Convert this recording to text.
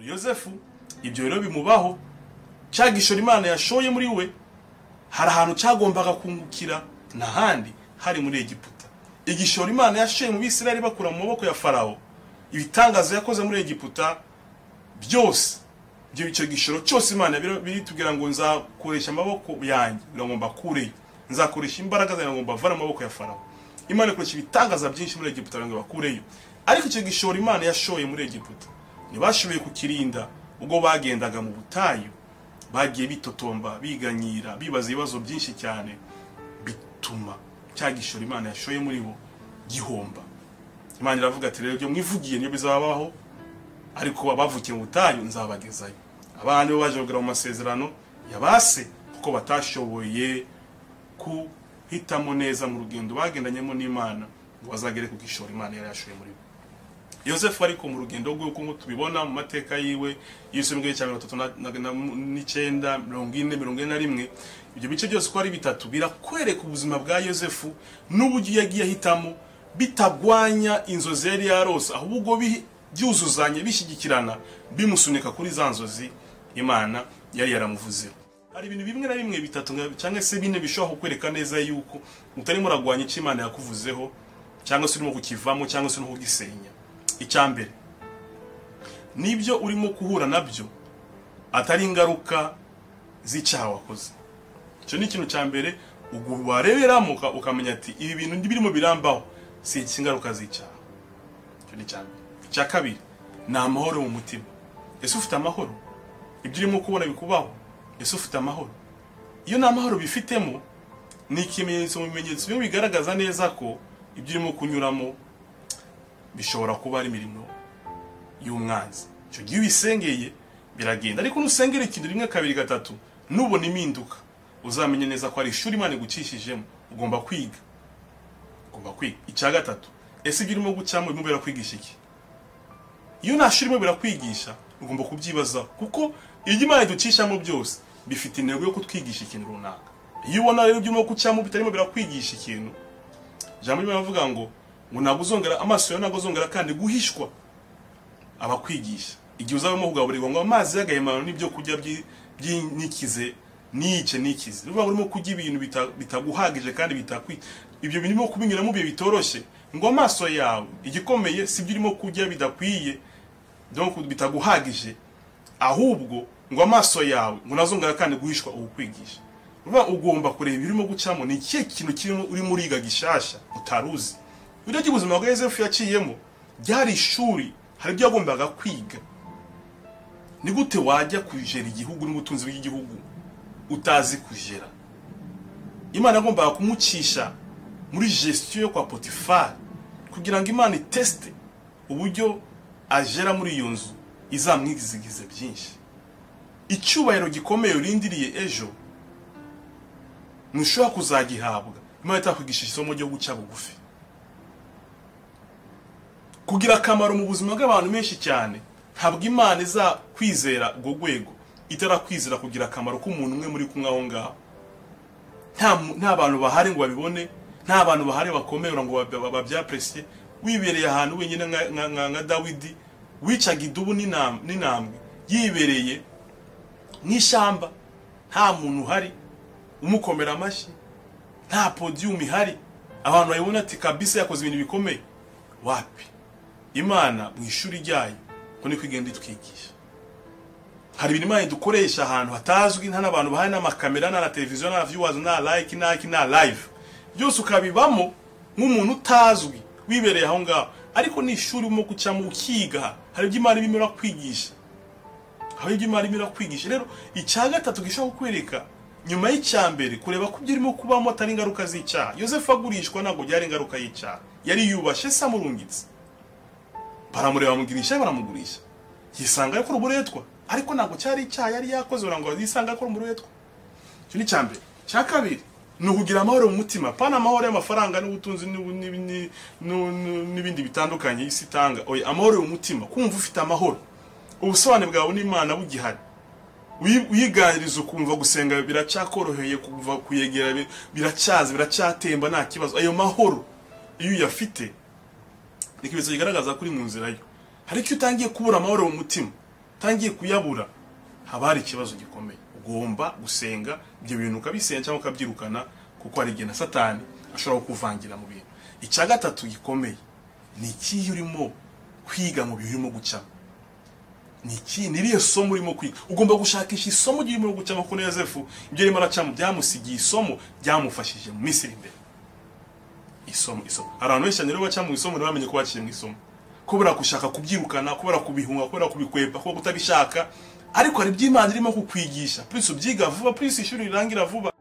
Yosefu ibyo rero bimubaho, cya gishoro Imana yashoye muri we hari ahantu cyagombaga kungukira n'ahandi hari muri Egiputa. Igishoro Imana yashoye mu Bisirayeli bakura mu maboko ya Farawo, ibitangazo yakoze muri Egiputa byose, ibyo icyo gishoro cyose Imana biritubwira ngo nzakoresha amaboko yanjye ngo mbakureyo, nzakoresha imbaraga zanjye ngo mbavane mu maboko ya Farawo. Imana ikoresha ibitangaza byinshi muri Egiputa ngo bakureyo, ariko icyo gishoro Imana yashoye muri Egiputa ntibashoboye kukirinda. Ubwo bagendaga mu butayu bagiye bitotomba, biganyira, bibaza ibibazo byinshi cyane, bituma cya gishoro Imana yashoye muri bo gihomba. Imana iravuga ati rero ibyo mwivugiye niyo bizabaho, ariko abavukiye mu butayu nzabagezayo. Abandi bo baje kugera mu masezerano yabase kuko batashoboye kuhitamo neza mu rugendo bagendanyemo n'Imana ngo bazagere ku gishoro Imana yari yashoye muri bo. Yosefu ariko mu rugendo rwe uko tubibona mu mateka yiwe y'isumbwe cya 39, 40, 41, ibyo bice byose uko ari bitatu birakwereka ubuzima bwa Yosefu n'uburyo yagiye ahitamo bitagwanya inzozi yari yarose, ahubwo byuzuzanye bishyigikirana bimusunika kuri za nzozi Imana yari yaramuvuzeho. Hari ibintu bimwe na bimwe bitatu cyangwa se bine bishobora kukwereka neza yuko utarimo uragwanya icyo Imana yakuvuzeho, cyangwa se urimo kukivamo, cyangwa se urimo kugisenya. Icya mbere, nibyo urimo kuhura nabyo atari ingaruka z'icyaha wakoze. Icyo ni ikintu cya mbere wareberamo ukamenya ati ibi bintu birimo birambaho si ingaruka z'icyaha. Icyo ni icya mbere. Icya kabiri ni amahoro mu mutima. Ese ufite amahoro? Ibyo urimo kubona bikubaho, ese ufite amahoro? Iyo nta mahoro bifitemo, ni ikimenyetso mu bimenyetso bimwe bigaragaza neza ko ibyo urimo kunyuramo bishobora kuba ari imirimo y'umwanzi. Icyo gihe ubisengeye biragenda, ariko nusengera ikintu rimwe kabiri gatatu nubona impinduka, uzamenye neza ko ari ishuri Imana igucishijemo, ugomba kwiga. Ugomba kwiga. Icya gatatu, ese ibyo urimo gucamo birimo birakwigisha iki? Iyo nta shuri irimo birakwigisha, ugomba kubyibazaho, kuko ibyo Imana iducishamo byose bifite intego yo kutwigisha ikintu runaka. Iyo ubona rero ibyo urimo gucamo bitarimo birakwigisha ikintu, ijambo ry'Imana rivuga ngo ntabwo uzongera amaso yawe ntabwo azongera kandi guhishwa abakwigisha. Igihe uzabamo kugaburirwa ngo amazi y'agahimano n'ibyo kurya by'inikize nice nikize, uba urimo kurya ibintu bitaguhagije kandi bitakwi, ibyo birimo kubinyuramo bihe bitoroshye, ngo amaso yawe igikomeye si ibyo urimo kurya bidakwiye, donc bitaguhagije, ahubwo ngo amaso yawe ngo nazongera kandi guhishwa ukwigisha. Uba ugomba kureba ibirimo gucamo ni ikihe kintu kirimo urimo uriga gishasha utaruzi. Urebye ubuzima bwa Yosefu yaciyemo byari ishuri, hari ibyo yagombaga kwiga. Ni gute wajya kujera igihugu n'ubutunzi bw'igihugu utazi kujera? Imana yagombaga kumucisha muri gestion yo kwa Potifari kugira ngo Imana iteste uburyo ajera muri iyo nzu izamwizigize byinshi. Icyubahiro gikomeye urindiriye ejo ntushobora kuzagihabwa Imana itakwigisha isomo ryo guca bugufi. Kugira akamaro mu buzima bw'abantu menshi cyane, ntabwo Imana izakwizera ubwo rwego itarakwizera kugira akamaro k'umuntu umwe muri kumwe aho ngaho. Nta bantu bahari ngo babibone, nta bantu bahari bakomeye ngo babyapresiye. Wibereye ahantu wenyine nka Dawidi wicaga idubu n'intambwe, yibereye nk'ishyamba, nta muntu uhari umukomera amashyi, nta podium ihari, abantu bayibona ati kabisa yakoze ibintu bikomeye. Wapi? Imana mu ishuri ryayo ko niko igenda itwigisha. Hari ibintu Imana idukoresha ahantu hatazwi, nta n'abantu bahari, n'amakamera, nta na televiziyo, nta viewers, nta like, nta live, byose ukabibamo nk'umuntu utazwi wibereye aho ngaho. Ariko ni ishuri urimo gucamo ukiga, hari ibyo Imana irimo irakwigisha, hari ibyo Imana irimo irakwigisha. Rero icya gatatu gishobora kukwereka nyuma y'icya mbere, kureba ko ibyo urimo kubamo atari ingaruka z'icyaha. Yosefu agurishwa ntabwo byari ingaruka y'icyaha, yari yubashe se amurungitse, baramureba bamugirisha, baramugurisha, yisanga akora uburetwa, ariko ntabwo cyari icyaha yari yakoze ngo yisanga akora uburetwa. Icyo ni icya mbere. Icya kabiri ni ukugira amahoro mu mutima, pana amahoro y'amafaranga n'ubutunzi n'ibindi bitandukanye isi itanga. Oya, amahoro mu mutima, kumva ufite amahoro, ubusobanuro bwawe n'Imana bugihari, uyiganiriza ukumva gusenga biracyakoroheye, kuva kuyegera biracyaza, biracyatemba nta kibazo. Ayo mahoro iyo uyafite ni ikimenyetso kigaragaza ko uri mu nzira yo. Hari icyo utangiye kubura amahoro mu mutima, Utangiye kuyabura, haba hari ikibazo gikomeye. Ugomba gusenga ibyo bintu, ukabisenga cyangwa ukabyirukana, kuko hari igihe na Satani ashobora kukuvangira mu bintu. Icya gatatu gikomeye ni ikihe urimo kwiga mu bihe urimo gucamo? Ni iki? Ni irihe somo urimo kwiga? Ugomba gushakisha isomo urimo gucamo, kuko na Yosefu ibyo arimo aracamo byamusigiye isomo ryamufashije mu minsi iri imbere. Isomo. Hari abantu benshi cyane rero baca mu isomo ntibamenye ko baciye mu isomo, kubera gushaka kubyirukana, kubera kubihunga, kubera kubikwepa, kubera kutabishaka. Ariko hari ibyo Imana irimo kukwigisha. Plus ubyiga vuba, plus ishuri rirangira vuba.